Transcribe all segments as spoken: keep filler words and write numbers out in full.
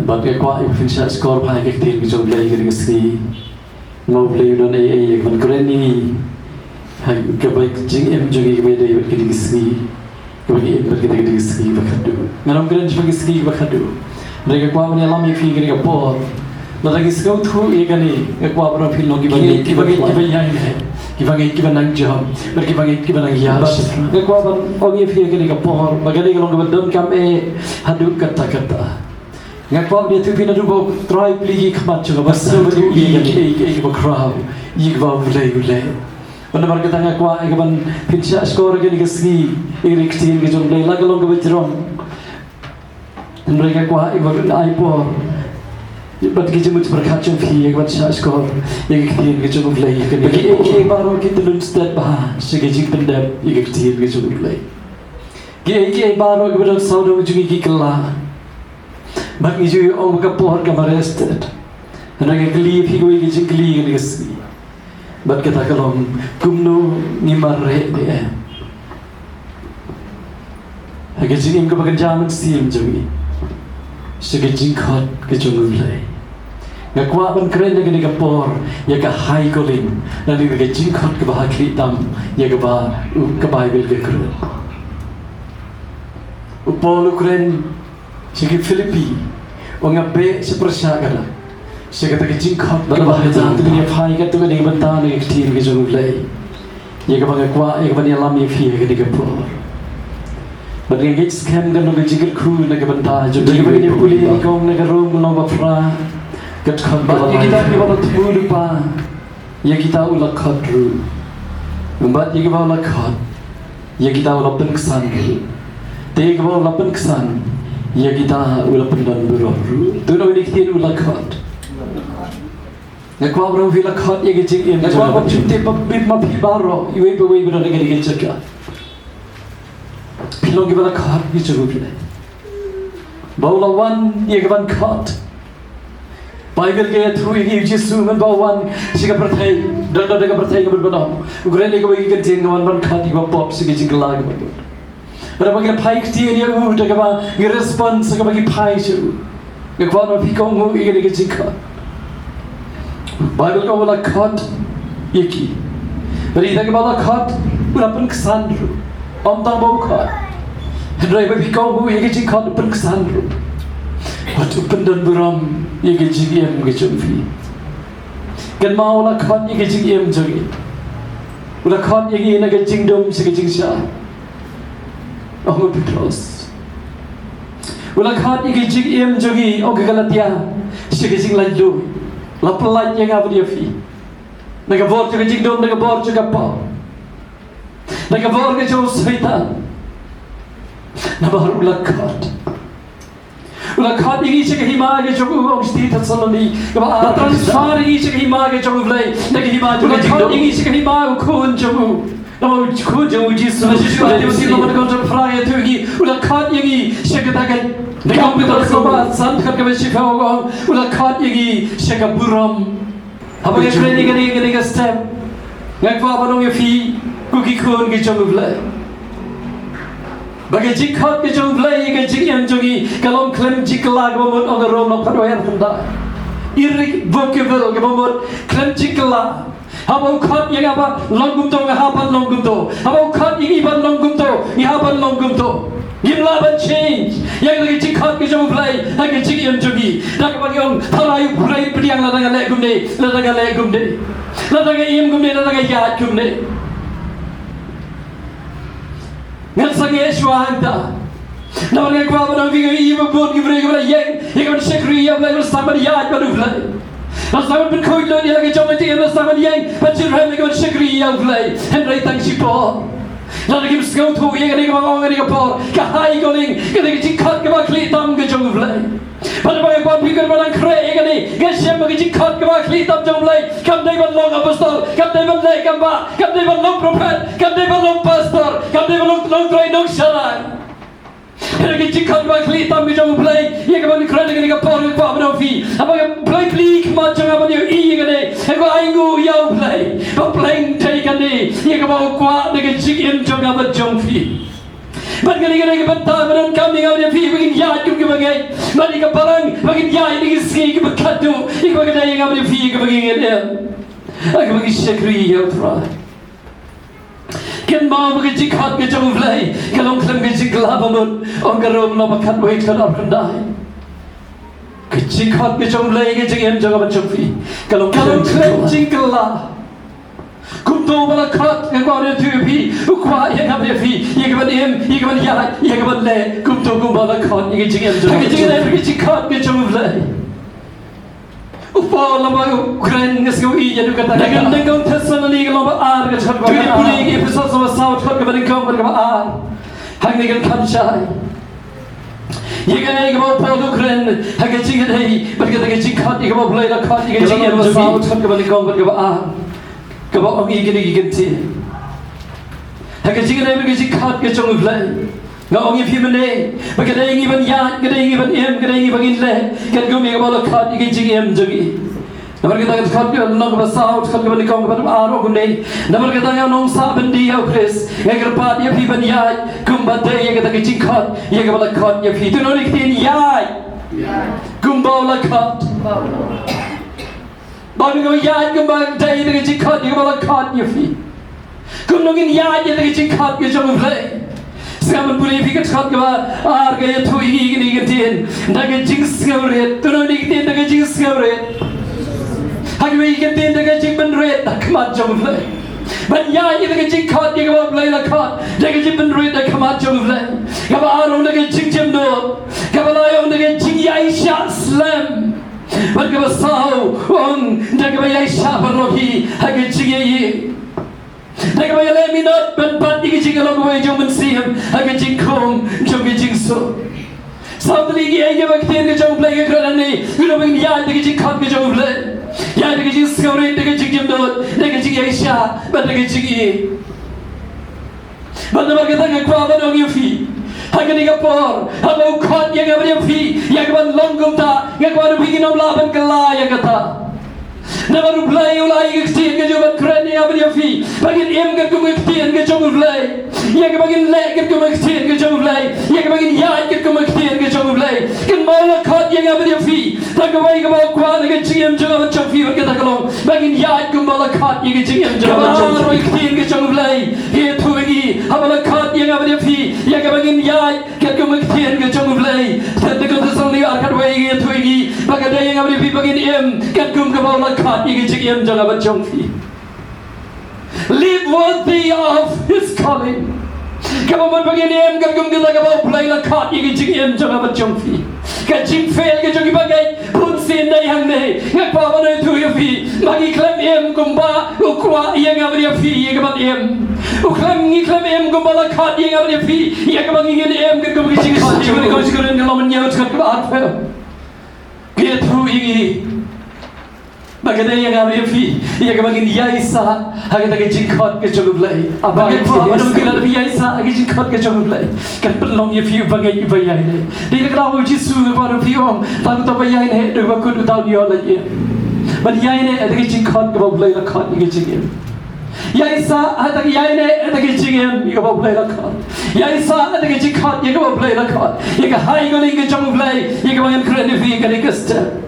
Bad nga kwah ïa phin shah shkor bha ïa ka ktien ka jong U Blei ha kane ka sngi. Namar U Blei u don ei ei ïa ka ban kren ïa ngi ha kaba jingim jong ngi kaba ïadei bad kane ka sngi. Kaba ngi im bad kane ka sngi ba khadduh. Ngan ym kren shaphang ka sngi ba khadduh. Hynrei nga kwah ban ïalam ïa phi ha kane ka por. Lada ngi sngewthuh ïa kane, nga kwah ba phin long kiba ngeit, kiba ngeit, kiba ïaineh, kiba ngeit, kiba nang jam, bad kiba ngeit, kiba nang ïa. Bad nga kwah ban ong ïa phi ha kane ka por ba kane ka long kaba donkam eh haduh katta katta. Nga kwah ban ïathuh ïa phi naduh ba u trai plie ki khmat jong nga, ba sngewthuh ïa kane, ïa kaba khraw, ïa kaba U Blei u leh. Bad namar kata nga kwah ïa ka ban pynshah shkor ïa kane ka sngi ïa ka ktien ka jong U Blei, la ka long kaba jrong. Hynrei nga kwah ïa ka ban ai por bad ki jingmut jingpyrkhat jong phi ïa ka ban shah shkor ïa ka ktien ka jong U Blei. Ki ei ki ei baroh ki tyllun stet bha sha ka jingpyndep ïa ka ktien ka jong U Blei. Ki ei ki ei baroh kiba don sawdong jong ngi ki kylla. Bad ngi ju ong ba ka por ka mareh stet. Hynrei nga kylli ïa phi kawei ka jingkylli kane ka sngi. Bad kata ka long, kumno ngi mareh ne em ha ka jingim kaba kynja mynsiem jong ngi sha ka jingkhot ka jong U Blei? Nga kwah ban kren ha kane ka por ïa ka high calling, lane ïa ka jingkhot kaba ha khlieh tam ïa kaba u, ka Baibl ka kren. U Paul u kren sha ki Philippi, u ong, nga beh sha pyrshah kane, sha kata ka jingkhot kaba ha khlieh tam, to ngin ïa phai katto katne ka bynta na ka ktien ka jong U Blei. Ïa kaba nga kwah ïa ka ban ïalam ïa phi ha kane ka por. Bad nga ngeit skhem kan long ka jingkyrkhu na ka bynta jong ngi. Ïa kaba ngi pule ïa ka ong na ka Rom lynnong ba phra, ka dkhot ba lai. Bad ïa kita kiba la thmu lypa ïa kita u la khot ruh. Bad ïa kiba u la khot, ïa kita u la pynksan ruh. Te ïa kiba u la pynksan, ïa kita u la pyndon burom ruh. To ngin ïa ktien u la khot. Nga kwah ba phi la khot ïa ka jingim. Nga kwah ba phi tip ba bit ma phi baroh, iwei pa iwei ba don ha kane ka jaka, phi long kiba la khot ïa ka jong U Blei. Ba u la wan ïa ka ban khot. Baibl ka ïathuh ïa ngi, u Jisu mynba u wan sha ka pyrthei, don, don ha ka pyrthei kaba bun, u kren ïa kawei ka ktien, nga wan ban khot ïa kiba pop sha ka jingkylla kaba bun. Bad haba ngi phai ktien ïa u, da kaba ngi respond, da kaba ngi phai sha u, nga kwah ba phi kohnguh ïa kane ka jingkhot. Baibl ka ong u la khot ïa ki. Bad ïa kaba u la khot, u la pynksan ruh. Ym tang ba u khot, hynrei ba phi kohnguh ïa ka jingkhot, u pynksan ruh. Bad u pyndon burom ïa ka jingim ka jong phi. Kynmaw, u la khot ïa ka jingim jong ngi. U la khot ïa ngi na ka jingdum sha ka jingshai, ong u Petros. U la khot ïa ka jingim jong ngi, ong ka Galatia, sha ka jinglaitluid. La pyllait ïa nga bad ïa phi na ka bor jong ka jingdum, na ka bor jong ka pop, na ka bor ka jong u Soitan. Namar u la khot. U la khot ïa ngi sha ka hima ka jong u, ong shi Thessaloni kaba ar. La transfer ïa ngi sha ka hima ka jong U Blei, na ka hima jong u. U la khot ïa ngi sha ka hima u Khun jong u. Namar u Khun jong u Jisu. Sha Timothy lynnong ba khatphra ïathuh ïa ngi, u la khot ïa ngi sha kata ka, na ka Petros lynnong ba san, dkhot kaba shiphew, u la khot ïa ngi sha ka burom. Haba nga kren ïa kane, kane ka step, nga kwah ban ong ïa phi, ko ki khun ki jong U Blei, ba ka jingkhot ka jong U Blei ïa ka jingim jong ngi ka long khlem jingkylla kaba mut, ong ka Rom lynnong khatwei, khatkhyndai. Irrevocable, kaba mut khlem jingkylla. Haba u khot ïa nga ban long kumto, nga hap ban long kumto. Haba u khot ïa ngi ban long kumto, ngi hap ban long kumto. Ngim lah ban change ïa ka jingkhot ka jong U Blei ha ka jingim jong ngi. Da kaba ngi ong, tharai u Blei pdiang, lada nga leh kumne, lada nga leh kumne, lada nga im kumne, lada nga ïaid kumne. Ngan sangeh shuwa hangta. Namar nga kwah ban ong ïa phi, ngi bun ki briew kiba la ïeng ïa ka ban shakri ïa U Blei, ban sdang ban ïaid bad U Blei. Ban sdang ban pynkhuid lut ïa la ka jong ka jingim, ban sdang ban ïeng ban shitrhem ïa ka ban shakri ïa U Blei. Hynrei tang shipor, lada kim sngewthuh ïa kane kaba nga ong ha kane ka por, ka high calling, kane ka jingkhot kaba khlieh tam ka jong U Blei. Bad haba nga kwah phi, kaba nang khreh ïa kane, nga shem ba ka jingkhot kaba khlieh tam jong U Blei kam dei ban long apostol, kam dei ban leh kam bah, kam dei ban long prophet, kam dei ban long pastor, kam dei ban long nongtrei nongsharai. Hynrei ka jingkhot kaba khlieh tam ka jong U Blei, ïa kaba nang kren ha kane ka por, nga kwah ban ong ïa phi, haba U Blei plie ki khmat jong nga ban ïohi ïa kane, nga kwah ainguh ïa U Blei ba pleng dei kane ïa kaba u kwah na ka jingim jong nga bad jong phi. Bad kane, kane ka bynta ba donkam ïa nga bad ïa phi, ba ngin ïaid kum kiba ngeit. Bad ïa ka balang ba ngin Ka dei ïa nga bad ïa phi kaba ngi ngeit em, kaba ngi shakri ïa U Trai. Kynmaw ba ka jingkhot ka jong U Blei ka long khlem ka jingkylla ba mut, ong ka Rom lynnong ba khatwei dkhot arphew khyndai. Ka jingkhot ka jong U Blei, ka jingim jong nga bad jong phi ka long khlem jingkylla. Kumto ba la khot, nga kwah ban ïathuh ïa phi, U kwah ïa nga bad ïa phi ïa ka ban im, ïa ka ban ïaid, ïa ka ban leh kumto kumba la khot ïa ka jingim jong nga. Ka jingim, ka jingkhot ka jong U Blei. U Paul lyngba u kren, nga sngew ïa kata. Na ka dei ka Thessaloni lynnong ba ar, ka dkhot ba ar. Pule ïa ka Ephesos lynnong ba saw, dkhot kaba nyngkong bad kaba ar. Hangne kan kham shai ïa kaei kaba u Paul u kren ha ka jingïadei bad kata ka jingkhot ïa kaba U Blei la khot ïa ka jingim jong ngi. Lynnong ba saw, dkhot kaba nyngkong bad kaba ar, kaba ong ïa kine ki kyntien ha ka jingïadei bad ka jingkhot ka jong U Blei. Nga ong ïa phi mynne ba ka dei ïa ngi ban ïaid, ka dei ïa ngi ban im, ka dei ïa ngi ban ngin leh katkum ïa kaba la khot ïa ka jingim jong ngi. Namar kata ka dkhot, lynnong kaba saw, dkhot kaba nyngkong, kaba ar ong kumne: Namar kata nga nongshah byndi ïa U Khrist, nga kyrpad ïa phi ban ïaid kumba dei ïa kata ka jingkhot ïa kaba la khot ïa phi. To know ïa ka ktien ïaid kumba u la khot. Ba phi ïaid kumba dei ïa kata ka jingkhot ïa kaba la khot ïa phi. Kumno ngin ïaid ïa ka jingkhot ka jong U Blei? Sngap ban pule ïa phi ka dkhot kaba ar, ka ïathuh ïa ngi kine ki ktien: da ka jingsngewrit. To know ïa ka ktien da ka jingsngewrit. Ha kawei ka ktien da ka jingpynrit ha khmat jong U Blei. Ban ïaid ïa ka jingkhot ïa kaba U Blei la khot da ka jingpynrit ha khmat jong U Blei. Kaba ar ong da ka jingjemnud. Kaba lai ong da ka jingïaishah slem. Bad kaba saw ong da kaba ïaishah paralok hi ha ka jingïaid. Da kaba ïaleh minot ban bat ïa ka jingïalong kawei jong U Mynsiem ha ka jingkhum jong ka jingsuk. Saw tylli kiei kiba ka ktien ka jong U Blei ka kren hangne, kumno ba ngin ïaid da ka jingkhot ka jong U Blei. Ïaid da ka jingsngewrit, da ka jingjemnud, da ka jingïaishah bad da ka jingïaid. Bad namar kata nga kwah ban ong ïa phi ha kane ka por, haba u khot ïa nga bad ïa phi ïa ka ban long kumta, nga kwah ong ïa phi, ngin ym lah ban kylla ïa kata. Namar U Blei u la ai ka ktien ka jong u ban kren ïa nga bad ïa phi ba ngin im katkum ka ktien ka jong U Blei, ïa kaba ngin leh katkum ka ktien ka jong U Blei, ïa kaba ngin ïaid katkum ka ktien ka jong U Blei. Kynmaw, u la khot ïa nga bad ïa phi, tang kawei kaba u kwah na ka jingim jong nga bad jong phi, bad kata ka long ba ngin ïaid kumba la khot ïa ka jingim jong nga bad jong phi. Ka ktien ka jong U Blei ka ïathuh ïa ngi, haba la khot ïa nga bad ïa phi ïa kaba ngin ïaid katkum ka ktien ka jong U Blei. Te ka Thessaloni ar khatwei ka ïathuh ïa ngi ba ka dei ïa nga bad ïa phi ba ngin im katkum kaba u la khot ïa ka jingim jong nga bad jong phi. Live worthy of his calling. Kaba mut ba ngin im katkum kata kaba U Blei la khot ïa ka jingim jong nga bad jong phi. Ka jingfail ka jong ki bangeit bunsien dei hangne. Nga kwah ban ïathuh ïa phi ba ngi khlem im kumba u kwah ïa nga bad ïa phi ïa ka ban im. U khlem, ngi khlem im kumba la khot ïa nga bad ïa phi ïa kaba ngin im katkum ka jingkhot. Ka Korinth ka lynnong ba hynñiew, dkhot kaba arphew ka ïathuh ïa ngi ba ka dei ïa nga bad ïa phi ïa kaba ngin ïaisah ha kata ka jingkhot ka jong U Blei. Aba nga kwah ban ong, lada phi ïaisah ha ka jingkhot ka jong U Blei, kan pynlong ïa phi u bangeit uba ïaineh. Dei na ka daw U Jisu, nga kwah ban ong ïa phi, tang uta uba ïaineh da kaba kut u dei uta u la ïaineh. Ban ïaineh ha ka jingkhot kaba U Blei la khot ïa ka jingim. Ïaisah ha ka, ïaineh ha ka jingim ïa kaba U Blei la khot. Ïaisah ha ka jingkhot ïa kaba U Blei la khot. Ïa ka high calling ka jong U Blei ïa kaba ngan kren ïa phi kane ka step.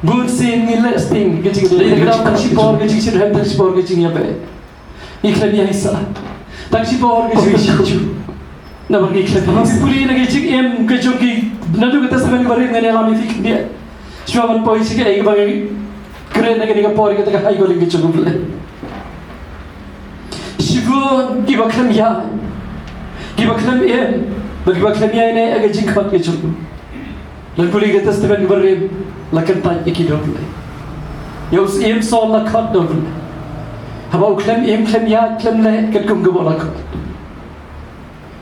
Bunsien ngi leh sting ka jingim. Dei na ka daw tang shipor ka jingshitrhem, tang shipor ka jingïabeh. Ngi khlem ïaisah. Tang shipor ka jingïaisah. Namar ngi khlem ïaisah. Pule na ka jingim ka jong ki naduh ka Testament kaba rim, ngan ïalam ïa phi khyndiat. Shuwa ban poi sha kaei kaba ngi kren ha kane ka por, kata ka high calling ka jong U Blei. Shibun kiba khlem ïaid, kiba khlem im bad kiba khlem ïaineh ha ka jingkhot ka jong U Blei. Lada pule ka Testament kaba rim, la kyntait ïa ki da U Blei. Ïa u syiem Saul la khot da U Blei. Haba u khlem im, khlem ïaid, khlem leh katkum kaba u la khot.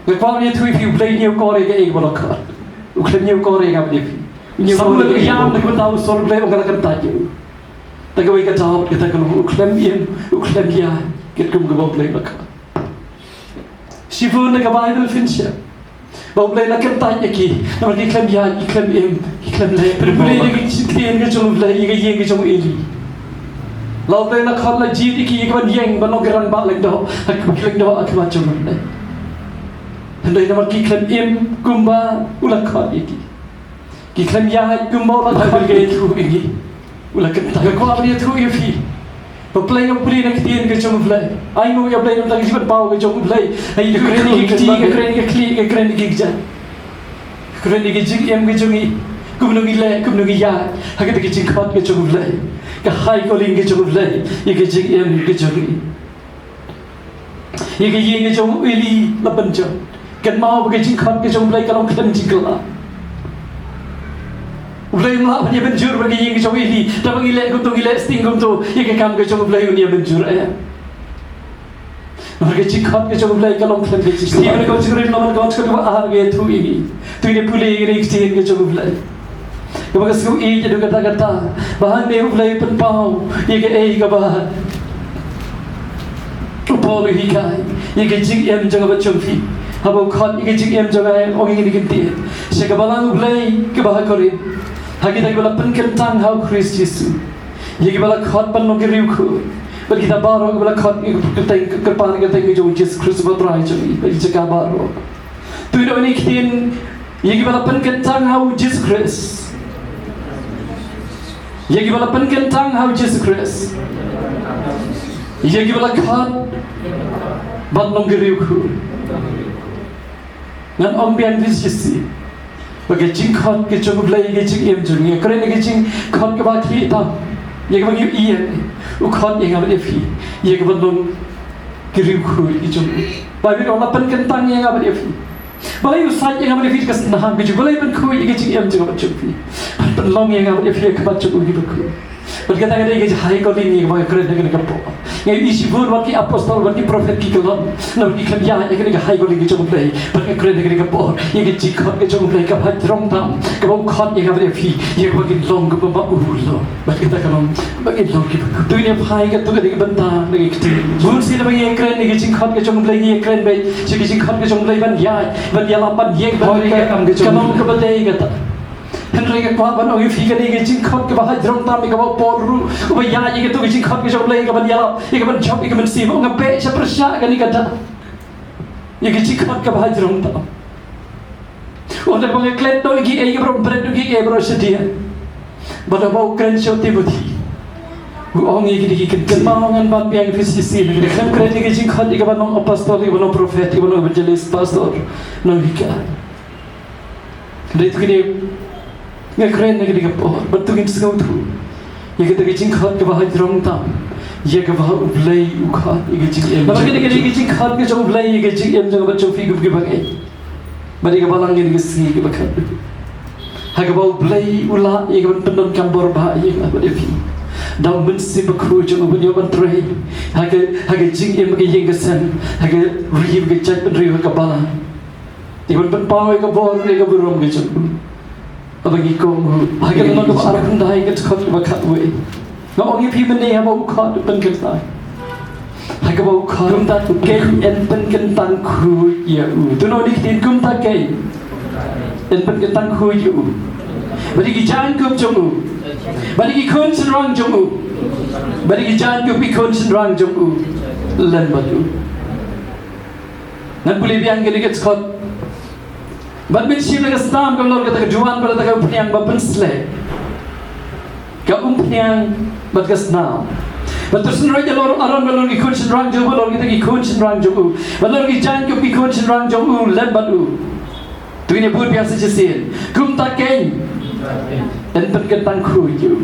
Nga kwah ban ïathuh ïa phi, U Blei u ñiewkor ïa kaei kaba u la khot. U khlem ñiewkor ïa nga bad ïa phi. U ñiewkor ïa kaei kaba u la khot. Samuel u ïam na ka bynta u Saul, U Blei u ong, la kyntait ïa u. Te kawei ka daw kata ka long u khlem im, u khlem ïaid katkum kaba U Blei u la khot. Shibun na ka Baibl phin shem ba U Blei la kyntait ïa ki namar ki khlem ïaid, ki khlem im, ki khlem leh. Pynpule na ka ktien ka jong U Blei ïa ka ïing ka jong u Eli. La U Blei la khot, la jied ïa ki ïa ka ban ïeng ban long ki rangbah lyngdoh, ha ki lyngdoh ha khmat jong U Blei. Hynrei namar ki khlem im kumba u la khot ïa ki, ki khlem ïaid kumba u la khot ïa ki, U Blei u U la kyntait. Nga kwah ban ïathuh ïa phi ba Blei, nga pule na ka ktien ka jong U Blei. Ai nguh ïa U Blei na ka bynta ka jingpynpaw ka jong U Blei. Ai, ka kren ïa ki kti, ka kren ïa ki khlieh, ka kren ïa ki kjat. Ka kren ïa ka jingim ka jong ngi. Kumno ngi leh, kumno ngi ïaid ha kata ka jingkhot ka jong U Blei. Ka high calling ka jong U Blei ïa ka jingim ka jong ngi. Ïa ka ïing ka jong u Eli la pynjot. Kynmaw ba ka jingkhot ka jong U Blei ka long khlem jingkylla. U Blei um lah ban ïa pynjur bad ka ïing ka jong u Eli. Te ba ngi leh kumto, ngi leh sting kumto, ïa ka kam ka jong U Blei un ïa pynjur eh. Namar ka jingkhot ka jong U Blei ka long khlem ka jingkylla. Stephen ka jingrit namar ka long ka ba ar ka ïathuh ïa ngi. To ngin ïa pule ïa ka ktien ka jong U Blei. Kaba ka sngew ïeit ïa kata kata ba hangne U Blei u pynpaw ïa kaei kaba u Paul u hikai ïa ka jingim jong nga bad jong phi. Haba u khot ïa ka jingim jong nga, ong ïa kine ki ktien sha ka balang U Blei kaba ha Korinth, ha kita kiba la pynkyntang ha U Khrist Jisu, ïa kiba la khot ban long ki riewkhuid, bad kita baroh kiba la khot ïa ka kyrteng, kyrpad ïa ka kyrteng ka jong U Jisu Khrist uba Trai jong ngi, bad ïa ka baroh. To ngin ïa ong ïa kine ki ktien, ïa kiba la pynkyntang ha U Jisu Khrist. Ïa kiba la pynkyntang ha U Jisu Khrist. Ïa kiba la khot ban long ki riewkhuid. Ngan ong biang ïa phi shisha ba ka jingkhot ka jong U Blei ïa ka jingim jong ngi, kren ïa ka jingkhot kaba khlieh tam, ïa kaba ngi ïohi, u khot ïa nga bad ïa phi ïa ka ban long ki riewkhuid ki jong u. Baibl ka ong la pynkyntang ïa nga bad ïa phi. Balei u sait ïa nga bad ïa phi ka snam ka jong u? Balei ban khuid ïa ka jingim jong nga bad jong phi? Ban pynlong ïa nga bad ïa phi ïa ka khmat jong u, ïa ka khmat. Bad kata ka dei ka jinghikai ïa ngi kaba ngi kren ha kane ka por. Nga ïohi shibun wat ki apostol, wat ki prophet ki kyllon, namar ki khlem ïaid ha kane ka hikai ïa ngi ka jong U Blei. Bad nga kren ha kane ka por ïa ka jingkhot ka jong U Blei kaba ha jrong tam, kaba u khot ïa nga bad ïa phi ïa kaba ngin long kumba u long. Bad kita ka long ba ngin long kiba khuid. To ngin ïa phai katto katne ka bynta na ka ktien. Bun sien ba ngi ïa kren ïa ka jingkhot ka jong U Blei, ngi ïa kren beit sha ka jingkhot ka jong U Blei ban ïaid, ban ïalap, ban ïeng, ban ïeng ka kam ka jong U Blei. Ka long kaba dei kata. Hynrei nga kwah ban ong ïa phi kane ka jingkhot kaba ha jrong tam, ïa kaba u Paul ruh uba ïaid ïa katto ka jingkhot ka jong U Blei, ïa ka ban ïalap, ïa ka ban jop ïa ka mynsiem, u ong nga beh sha pyrshah kane ka dak. Ïa ka jingkhot kaba ha jrong tam. Ong da ba nga klet noh ïa kiei baroh, bret noh ïa kiei baroh shadien. Bad haba u kren sha u Timothi, u ong ïa kine ki kyntien. Kynmaw, ngan ban biang ïa phi shisha, nga khlem kren ïa ka jingkhot ïa ka ban long apostol, ïa ka ban long prophet, ïa ka ban long evangelist, pastor, nonghikai. Hynrei to ngin ïa, nga kren ha kane ka por bad to ngin sngewthuh ïa kata ka jingkhot kaba ha jrong tam, ïa kaba U Blei u khot ïa ka jingim. Namar kane ka dei ka jingkhot ka jong U Blei ïa ka jingim jong nga bad jong phi kum kiba ngeit. Bad ïa ka balang ïa kane ka sngi kaba khatduh, ha kaba U Blei u lah ïa ka ban pyndonkam bor ba ïa nga bad ïa phi. Da U Mynsiem Bakhuid jong u ban ïoh ban trei ha ka, ha ka jingim, ha ka ïing ka sem, ha ka ri, ha ka jaitbynriew, ha ka balang. Ïa ka ban pynpaw ïa ka bor, ïa ka burom ka jong u. Haba ngi kong u ha ka lynnong kaba arphew khyndai, ka dkhot kaba khatwei. Nga ong ïa phi mynne, haba u khot u pynkyntang. Ha kaba u khot, kumta keiñ yn pynkyntang khuid ïa u. To noh ïa kane ka ktien, kumta keiñ yn pynkyntang khuid ïa u. Bad ïa ki jaiñkup jong u, bad ïa ki khun shynrang jong u, bad ïa ki jaiñkup ki khun shynrang jong u lem bad u. Ngan pule biang kane ka dkhot. Bad men shim na ka snam ka lor kata ka duwan bad kata ka umphniang ba pynsleh, ka umphniang bad ka snam. Bad to synreit ïalor u Aaron bad lor ki khun shynrang jong u, bad lor kita ki khun shynrang jong u, bad lor ki jaiñkup ki khun shynrang jong u lem bad u. To ngin ïa bud biang sa shisien. Kumta keiñ yn pynkyntang khuid ïa u.